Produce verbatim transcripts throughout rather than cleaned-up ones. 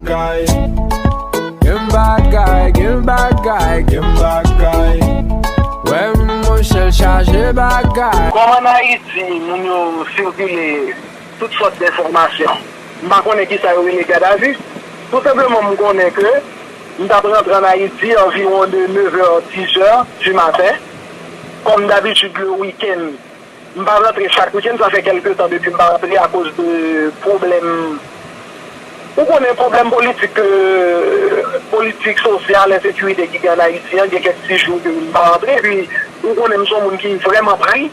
Bagay. Gen bagay, gen bagay, gen bagay. Wè, monchè, l chaje bagay. Kòm ann Ayiti, moun yo sikile tout sòt de enfòmasyon. M pa konnen kisa yo rele gadavi. Tou senpleman, m konnen ke m t ap rantre ann Ayiti anviwon de nevè, dizè di maten. Kòm dabitid, le wikenn, m pa rantre chak wikenn, sa fè kèlke tan depi m pa rantre akoz de pwoblèm. Ou konnen pwoblèm politik, euh, politik, sosyal, ensekirite ki gen ann Ayiti an, gen kèk ti jou ke m pa rantre, epi ou konnen m se yon moun ki vrèman pri.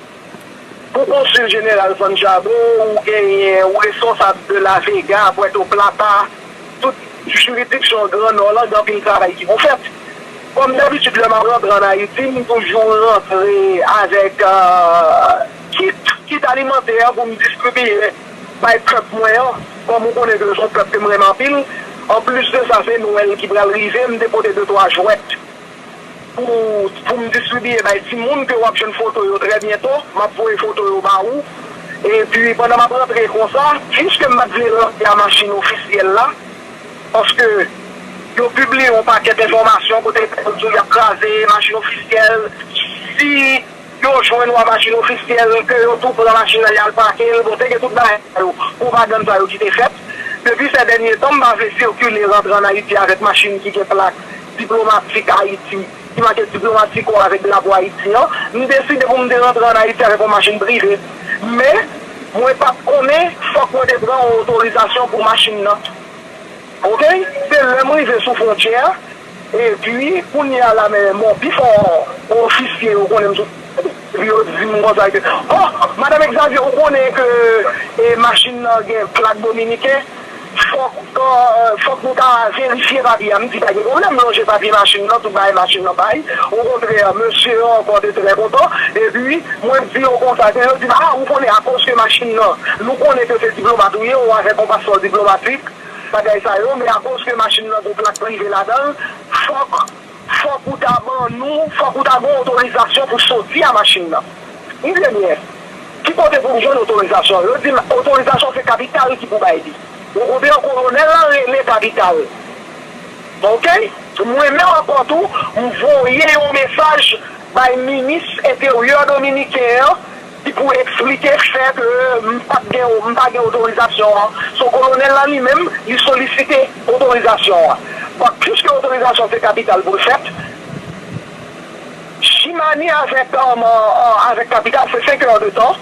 Pou konsil jeneral Santiago, ou genyen ou responsab de La Vega, Puerto Plata, tout jiridiksyon Gran Nò lan, gen anpil travay ki pou fèt. Kòm dabitid, lè m ap rantre ann Ayiti, m toujou rantre avèk, euh, kit, kit alimantè pou m distribiye bay pèp mwen an. Kòm ou konnen ke se yon pèp ke m renmen anpil. Anplis de sa, se Nwèl ki pral rive, m te pote de twa jwèt pou, pou m distribiye bay timoun ke w ap jwenn foto yo trè byento. M ap voye foto yo ba ou. Epi, pandan m ap rantre konsa, jiske m pa t vle rantre a machin ofisyèl la, paske yo pibliye yon pakèt enfòmasyon kote yo di y ap kraze machin ofisyèl. Si yo jwenn w a machin ofisyèl, ke yo tou pran machin nan, y al pake l. Bon, te gen tout bagay sa yo, pwopagann sa yo ki te fèt. Depi sè dènye tan, m pa vle sikile rantre ann Ayiti avèk machin ki gen plak diplomatik Ayiti, ki make Diplomatico avèk drapo Ayiti an. M deside pou m te rantre ann Ayiti avèk yon machin prive. Men, mwen pa t konnen, fòk mwen te pran yon otorizasyon pou machin nan. Oke? Se lè m rive sou fwontyè a, epi kounye a la, men, bon, pifò ofisye yo konnen m sou, epi yo di m konsa ke, "Oh, Madanm Exavier, ou konnen ke, e, machin nan gen plak dominiken, fòk, euh, fòk nou ta verifye papye a." M di, "Pa gen pwoblèm, m lonje papye machin nan, tout bagay machin nan bay." Okontrè, mesye yo ankò te trè kontan, epi mwen di yo konsa ke, yo di m, "Ah, ou konnen, akoz ke machin nan, nou konnen ke se diplomat ou ye, ou avèk yon paspò diplomatik, bagay sa yo, men akoz ke machin nan gen plak prive ladan l, fòk, fòk ou ta ban nou, fòk ou ta gen otorizasyon pou soti a machin nan." M di, "Ebyen, ki kote pou m jwenn otorizasyon?" Yo di m, "Otorizasyon se kapital ki pou bay li. Ou konprann, kolonèl lan rele kapital." Oke? Mwen menm ankò tou, m voye yon mesaj bay minis enteryè dominiken an, ki pou eksplike fè ke m pa t gen, m pa gen otorizasyon an. So, kolonèl la li menm, li solisite otorizasyon an. Bon, piske otorizasyon se kapital pou l fèt, Chimani avèk, um, uh, avèk kapital, se senk è de tan.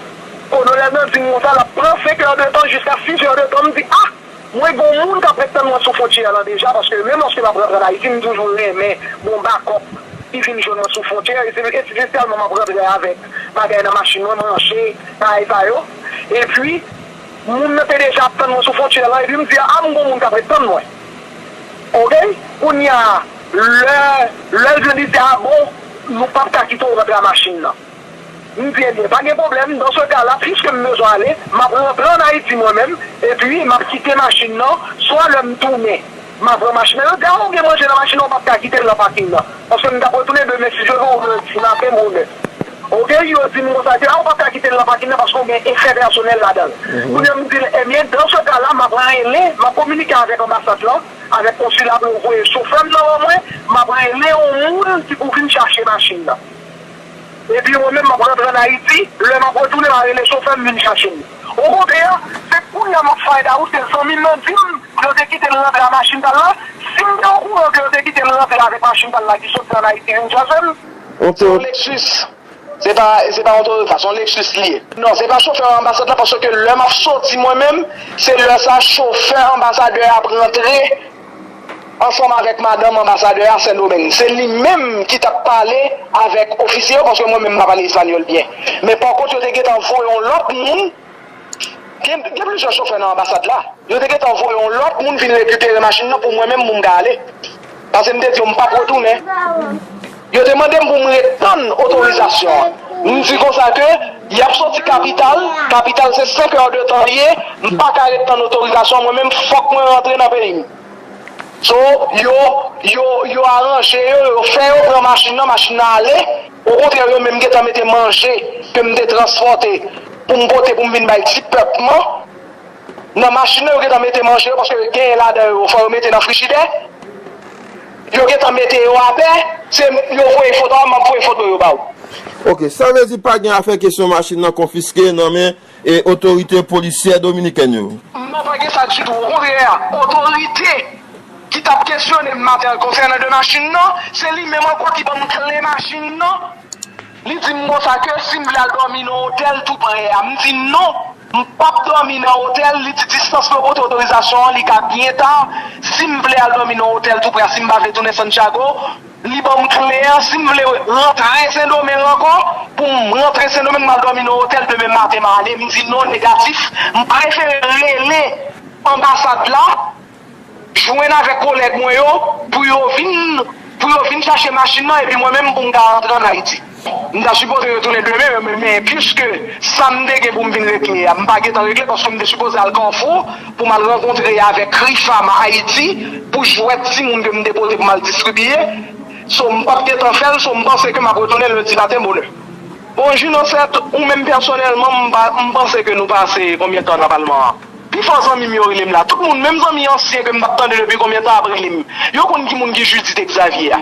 Kolonèl nan di m konsa, l ap pran senk è de tan jiska sis è de tan. M di, ah! Mwen, gon moun k ap ret tann mwen sou fwontyè lan deja, paske menm lòske m ap rantre ann Ayiti, m toujou renmen gon bakòp ki vin jwenn mwen sou fwontyè, e se espesyalman m ap rantre avèk bagay nan machin mwen, manje, bagay sa yo. Epi, moun nan te deja ap tann mwen sou fwontyè lan, epi m di, a, m gon moun k ap ret tann mwen. Oke? Kounye a, lè, lè l vin, li di, a, bon, nou p ap ka kite w rantre a machin nan. M di, ebyen, pa gen pwoblèm, dans ce cas-là, piske m bezwen ale, m ap rantre ann Ayiti mwen menm, epi m ap kite machin nan, swa lè m tounen, m ap pran machin nan. Yo di, a, ou gen manje nan machin nan, ou p ap ka kite l nan pakin nan. Paske m t ap retounen demen, si Dye vle, ou lundi maten bonè. Oke, yo di m konsa, ke, a, ou p ap ka kite l nan pakin nan, paske ou gen efè pèsonèl ladan l. Kounye a, m di l, ebyen, dans ce cas-là, m ap rele, m ap kominike avèk anbasad lan, avèk konsila pou yo voye chofè m nan ban mwen, m ap rele yon moun ki pou vin chache machin nan. Epi mwen menm, m ap rantre ann Ayiti, lè m ap retounen, m a rele chofè m vin chache m. Okontrè, se kounye a m ap find out ke zanmi m nan di m, yo te kite l rantre a machin pa l la. Si m te okouran ke yo te kite l rantre avèk machin pa l la ki soti ann Ayiti vin chache m, se yon Lexus. Se pa, se pa yon Toyota, se yon Lexus li ye. Non, se pa chofè anbasadè la, paske lè m ap soti mwen menm, se lè sa chofè anbasadè a ap rantre ansanm avèk madanm anbasadè a Sendomeng. Se li menm ki t ap pale avèk ofisye yo, paske mwen menm m pa pale espanyòl byen. Men pa kont, yo te gentan voye yon lòt moun. Gen, gen plizyè chofè nan anbasad la. Yo te gentan voye yon lòt moun vin rekipere machin nan pou mwen menm pou m ka ale. Paske m te di yo m p ap retounen. Yo te mande m pou m ret tann otorizasyon an. M di konsa ke y ap soti kapital, kapital se senk è de tan li ye, m pa ka ret tann otorizasyon an, mwen menm fòk mwen rantre nan peyi m. So, yo, yo, yo aranje yo, yo fè yo pran machin nan, machin nan ale. Okontrè, yo menm gentan mete manje ke m te transpòte pou m pote pou m vin bay ti pèp mwen. Nan machin nan, yo gentan mete manje yo, paske genyen ladan yo, fò yo mete nan frijidè. Yo gentan mete yo atè, se yo voye foto a, m ap voye foto yo ba ou. Ok, sa vle di pa gen afè kesyon machin nan konfiske nan men e otorite polisyè dominikèn yo? Non, pa gen sa ditou. Okontrè, otorite ki t ap kesyone m maten an konsènan de machin nan, se li menm ankò ki ban m kle machin nan. Li di m konsa ke si m vle al dòmi nan otèl tou prè a, m di non, m p ap dòmi nan otèl. Li di distans mwen pote otorizasyon an, li ka byen ta. Si m vle al dòmi nan otèl tou prè a, si m pa vle tounen Santiago, li ban m kle an. Si m vle rantre Sendomeng ankò, pou m rantre Sendomeng, m al dòmi nan otèl, demen maten m ale. M di non, negatif. M prefere rele anbasad la, jwenn avèk kolèg mwen yo pou yo vin, pou yo vin chache machin nan, epi mwen menm pou m ka rantre ann Ayiti. M ta sipoze retounen demen, men, men piske sa m te gen pou m vin regle a, m pa gentan regle paske m te sipoze al Kafou pou m al rankontre avèk Krifam Ayiti pou jwèt timoun ke m te pote pou m al distribiye. So, m p ap gentan fè l, so m panse ke m ap retounen lendi maten bonè. Bon, Jinosèt, ou menm pèsonèlman, m pa, m panse ke nou pase konbyen tan nan palman an? Pifò zanmi m yo rele m la. Tout moun, menm zanmi ansyen ke m p ap tande depi konbyen tan ap rele m. Yo konn ki moun ki Judith Exavier a.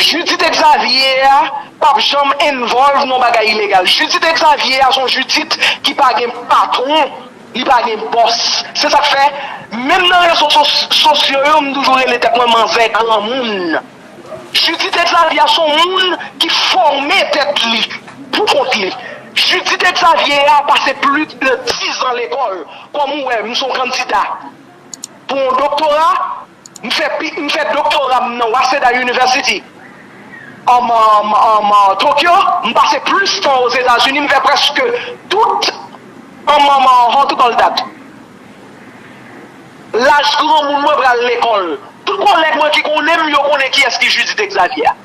Judith Exavier a p ap janm involve nan bagay ilegal. Judith Exavier a se yon Judith ki pa gen patwon, li pa gen bòs. Se sa k fè, menm nan rezo sos- sosyo yo, m toujou rele tèt mwen manzè granmoun. Judith Exavier se yon moun ki fòme tèt li pou kont li. Judith Exavier a pase plis de diz an lekòl. Kòm ou wè, m se yon kandida pou yon doktora. M fè, pi- m fè doktora m nan Waseda University, an, an, an, an Tokyo. M pase plis tan Ozetazini. M fè prèske tout, an, an, an, how to call that? Laj granmoun mwen pral lekòl. Tout kolèg mwen ki konnen m, yo konnen kiyès ki Judith Exavier a.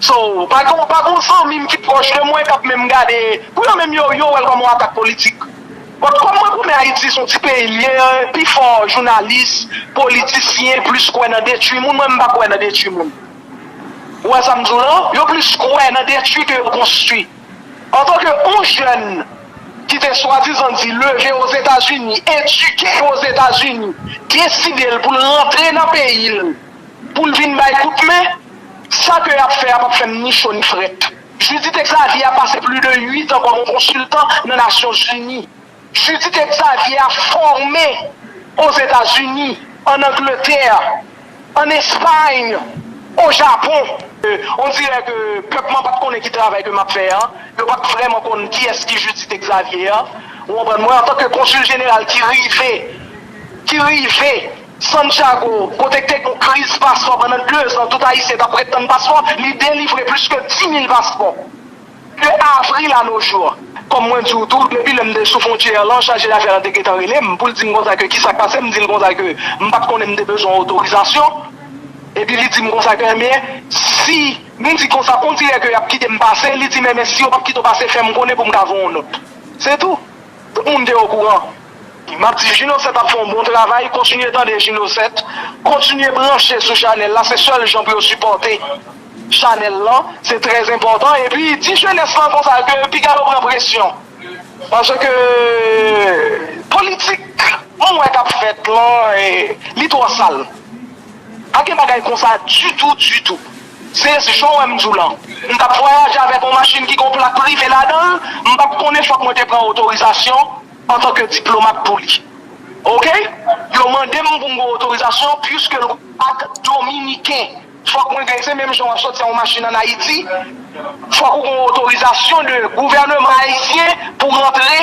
So, pa gen, pa gen zanmi m ki pwòch de mwen k ap menm gade, pou yo menm yo, yo wè l kòm yon atak politik. But kòm mwen konnen Ayiti se yon ti peyi l ye, pifò jounalis, politisyen plis kwè nan detwi moun, mwen m pa kwè nan detwi moun. Ou wè sa m di w lan? Yo plis kwè nan detwi ke yo konstwi. Antanke yon jèn ki te swadizan di leve Ozetazini, edike Ozetazini, deside l pou l rantre nan peyi l, pou l vin bay kout men, sa ke y ap fè a p ap fè m ni cho ni frèt. Judith Exavier a pase plis de uit an kòm yon konsiltan nan Nasyonzini. Judith Exavier a fòme Ozetazini, ann Angletè, ann Espay, o Japon. Euh, on dirè ke pèp mwen pa t konnen ki travay ke m ap fè a. Yo pa t vrèman konn kiyès ki Judith Exavier a. Ou konprann mwen, antanke konsil jeneral ki rive, ki rive Santiago, kote k te gen yon kriz paspò pandan de zan, tout Ayisyen t ap ret tann paspò, li delivre plis ke di mil paspò. De avril à nos jours. Kòm mwen di w tou, depi lè m te sou fwontyè lan, chaje dafè lan te gentan rele m pou l di m konsa ke kisa k pase, m di l konsa ke m pa t konnen m te bezwen otorizasyon. Epi li di m konsa ke, enben, si, m di konsa, on dirè ke y ap kite m pase, li di m, enben, si yo p ap kite w pase, fè m konnen pou m ka voye yon nòt. Se tou. Tout moun te okouran. M ap di Jinosèt ap fè yon bon travay, kontinye tande Jinosèt, kontinye branche sou chanèl la, se sèl jan pou yo sipòte chanèl lan, se trè enpòtan. Epi di jenès lan konsa ke piga yo pran presyon. Paske politik mwen wè k ap fèt lan, eh, li twò sal. Pa gen bagay konsa ditou, ditou. Se jan w wè m di w lan. M t ap vwayaje avèk yon machin ki gen yon plak prive ladan l, m pa t konnen fòk mwen te pran otorizasyon antanke diplomat pou li. Oke? Yo mande m pou m gen otorizasyon, piske l ak dominiken. Fòk mwen gen, se menm jan w ap soti an yon machin ann Ayiti, fòk ou gen otorizasyon de gouvèneman ayisyen pou rantre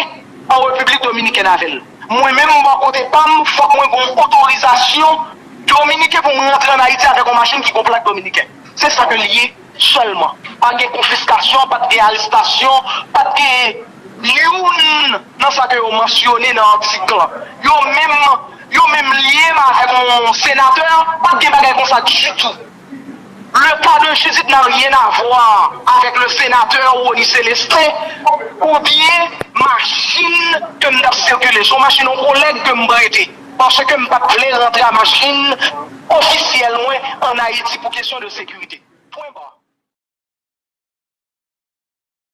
an Repiblik Dominikèn avè l. Mwen menm, bò kote pa m, fòk mwen gen yon otorizasyon dominiken pou mwen rantre ann Ayiti avèk yon machin ki gen yon plak dominiken. Se sa ke l ye sèlman. Pa t gen konfiskasyon, pa t gen arestasyon, pa t gen youn nan sa ke yo mansyone nan atik lan. Yo menm, yo menm lye m avèk yon senatè, pa t gen bagay konsa ditou. Le cas de Judith n'a rien à voir avec le sénateur Rony Célestin ou byen machin ke m t ap sikile. Se yon machin yon kolèg ke m prete, paske m pa t vle rantre a machin ofisyèl mwen ann Ayiti pou kesyon de sekirite. Pwen ba.